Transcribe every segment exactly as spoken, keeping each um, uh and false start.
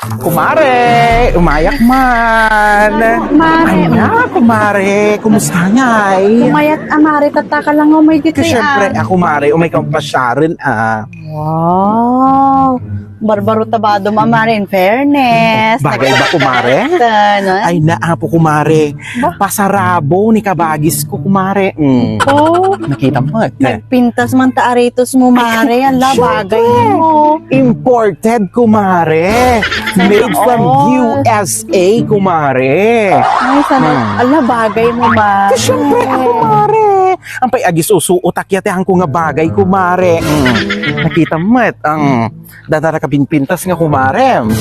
Kumare, umayak man. Mare. Ay na, kumare, kumusta ngay? Umayat, ah, mare, tataka lang umay dito. Siyempre, ah, kumare, umay kang pasyaren, ah. Wow. Barbaro tabado, ma, mare, in fairness. Bagay ba, kumare? Nagpapakita, no? Ay na, apo, kumare. Ba? Pasarabo ni kabagis ko, kumare. Mm. Oh. Nakita mo, eh. Nagpintas man ta aritos mo, mare. Ala, bagay mo. Imported, kumare. Made from U S A, kumare. Ay, sana. Hmm. Ala, bagay mo, mare. Siyempre, ako, mare. Ampay, agisusuot, akyatihan ko nga bagay, kumare. Hmm. Nakita mo, et, ang Dadara ka pinpintas nga kumare. Mm.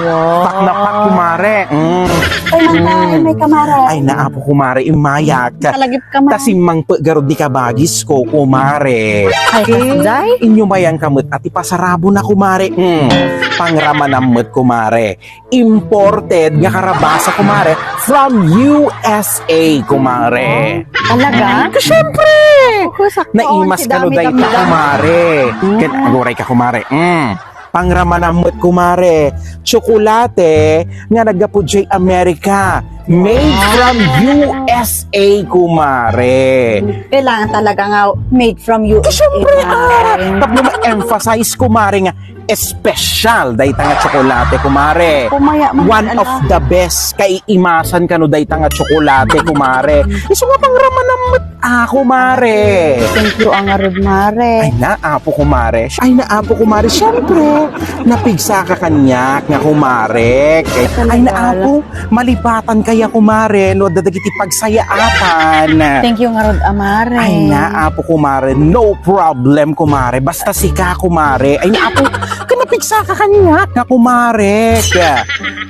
Wow. Pak na pak, kumare. Mm. Ay, mangka, mm, may kamare. Ay, naapo, kumare, imayak. Kalagip ka, ma. Ta simmangpet garud ni kabagis ko, kumare. Ay, kasjay? Inyo mayan ka met a ti pasarabo na, kumare. Mm. Pangramanam met, kumare. Imported nga karabasa, kumare, from U S A, kumare. Talaga? Mm, ka, syempre! Naku, sakto, naimas kano dayta, kumare. Mm. Ken aguray ka, kumare. Mm. Pangramanam met, kumare. Tsokolate nga naggapu jay Amerika. Made from U S A, kumare. Kailangan talaga nga made from U S A, kumare. Ka, syempre, ah, tapno ma-emphasize, kumare, nga espesyal dayta nga tsokolate, kumare. Kumaya man. One of the best. Kaiimasan kano dayta nga tsokolate, kumare. Isu nga pangramanam met, ah, kumare. Thank you, a ngarud, mare. Ay, naapo, kumare. Ay, naapo, kumare. Siyempre, napigsaka kaniak nga kumare. Ay, naapo. Malipatan kaya, kumare, no adda dagiti pagsayaatan. Thank you ngarud, a mare. Ay, naapo, kumare. No problem, kumare. Basta sika, kumare. Ay, naapo, kanapigsaka kaniak nga kumare.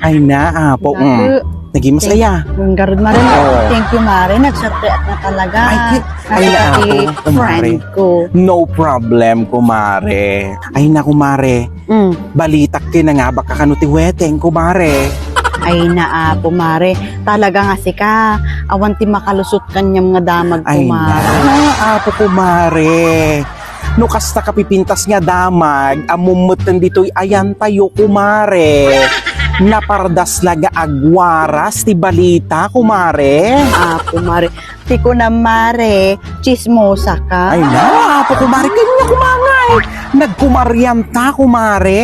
Ay, naapo. Mm. Naku. Naging masaya. Thank you ngarud, mare. Oo. Thank you, mare. Nagsuerteak na talaga. Ay, ki-, ay, naapo, kumare. Friend ko. No problem, kumare. Ay, naku, mare. Mm. Balitak ket nangabak ka kano ti weteng, kumare. Ay, naapo, mare. Talaga nga sika, awan ti makalusot kaniam nga damag, kumare. Ay, naapo, kumare. No kasta ka pipintas nga damag, ammom metten ditoy ayantayo, kumare. Napardas la nga agwaras ti balita, kumare. Ah, kumare. Ti kunam, mare, tsismosa ka? Ay, naapo, kumare, kanya kumangay. Nagkumarianta, kumare.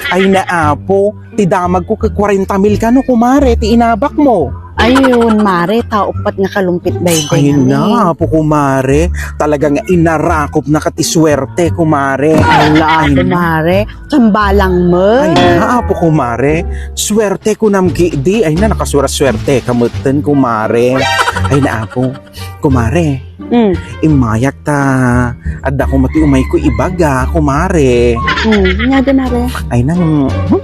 Ay, naapo, ti damagko ket kwarenta mil kano, kumare, ti inabakmo. Ayun, mare, ta uppat nga kalumpit daydiay. Ay, naapo, kumare. Talaga nga inarakopnaka ti suerte, kumare. Ala, kumare. Tambalang met. Ay, naapo, kumare. Suerte kunam ketdi. Ay, na, nakasuersuerteka metten, kumare. Ay, naapo. Kumare. Mm. Immayak ta adda koma ti umayko ibaga, kumare. Mm, ania di, mare? Ay, nang, hmm?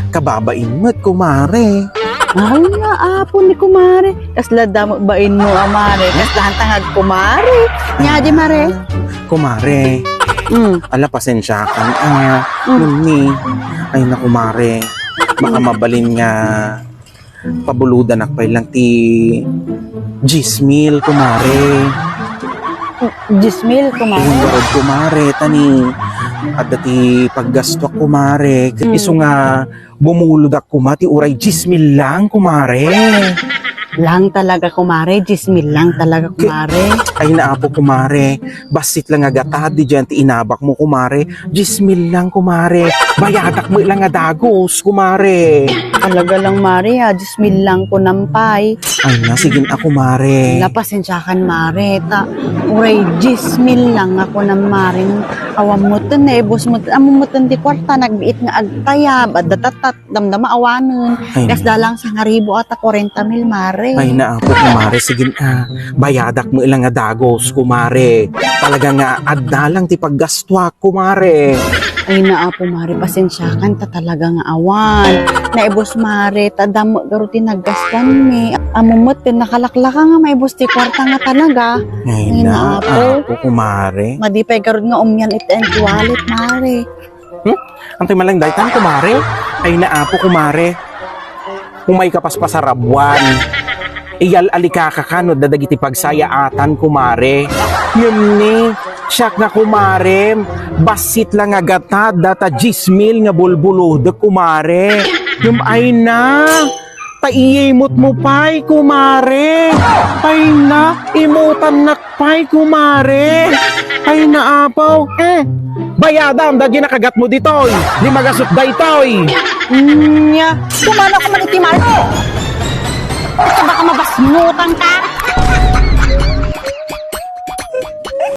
Kababain met, kumare. Ay, naapo ni kumare. Kasla damo bainmo a mare. Kasla anta nga agkumare. Ania di, mare? Ah, kumare. Mm. Ala, pasensiakan. Ah, mm. Ngunit, ay na, kumare. Baka mabalin nga pabulodanak pay lang ti dies mil, kumare. Dies mil, kumare? Wen ngarud, kumare, ta ni adda ti paggastuak, kumare. Ket isu nga bumulodak koma ti uray dies mil lang, kumare. Lang talaga, kumare. Dies mil lang talaga, kumare. Ay, naapo, kumare. Bassit lang nga gatad diay ti inabakmo, kumare. Dies mil lang, kumare. Bayadak met lang nga dagus, kumare. Talaga lang, mare, a, dies mil lang kunam pay. Ay na, sige na, kumare. Ala, pasensiakan, mare, ta uray dies mil lang nga kunam, mare. Awan metten, naibus metten, ammom metten ti kuarta, nagbiit nga agtayab, adda tattat, damdama awanen. Ay, kasla lang sangaribu a ta kwarenta mil, mare. Ay, naapo, kumare. Sige, ah, bayadak met lang nga dagus, kumare. Talaga nga adda lang ti paggastuak, kumare. Ay, naapo, mare, pasensiakan ta talaga nga awan. Naibus, mare, ta damo garud ti naggastuanmi. Ammom metten, nakalaklaka nga maibus ti kuarta nga talaga. Ay, naapo, kumare. Madi pay garud nga umian iti wallet, mare. Hmm? Antoy man lang daytan, kumare? Ay, naapo, kumare. Umayka paspasarabuan. Iyal-alikaka kano dagiti pagsayaatan, kumare. Ngem ni, siak nga kumarem, Bassit la nga gatad data diez mil nga bulbulodek, kumare. Ngem ay na, ta iyimutmo pay, kumare. Ay na, imutannak pay, kumare. Ay na, apaw. Eh, bayadam dagiti nakagatmo ditoy. Di magasut daytoy. Nya, kumano ka man iti maro? Ito baka mabasnutan ka?